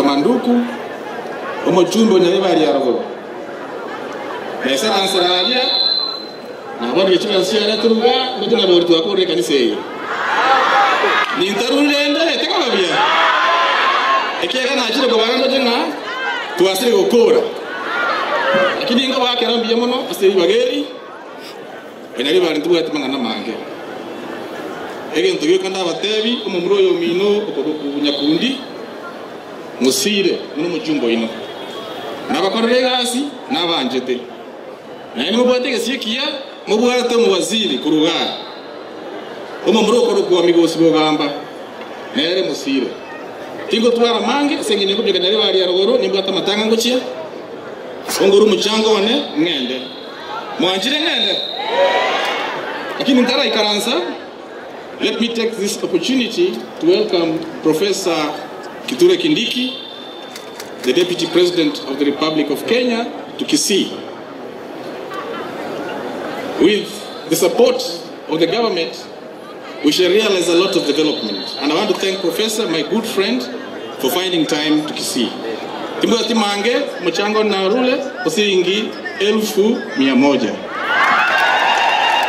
Manduku, omochumbe o Nyaribari ya rogoro. Naisaransera aria, naborire chibesa chiane toruga, ngocha nabori twakorire ekanisa eye. Nintarure rende, tekoba buya, ekiagera nachire kobara ndoche ng'a twasire gokora. Lakini nkobakera mbuya mono ase ribaga eri, Banyaribari ntibwati mang'ana mange. Egento gioka ndabatebi, omomura oyo omino okorokwa Nyakundi, mosiire buna omochumba oino. Nabakorere egasi nabanchete. Naende mobwate egesio ekiya, mobwate omowaziri korwa igaa, omomura okorokwa Migosi Bogamba, nere mosiire. Tingotwara mange ase engencho nkobeka Nyaribari arogoro, nimbwate amatanga ngochia, ongore omochango one ng'ende. Mwanchire ng'ende? Lakini ntaraikaransa, let me take this opportunity to welcome Professor Kithure Kindiki, the Deputy President of the Republic of Kenya, to Kisii. With the support of the government, we shall realize a lot of development. And I want to thank Professor, my good friend, for finding time to Kisii. Timbwati mange, mochango narure osiringi elfu mia moja.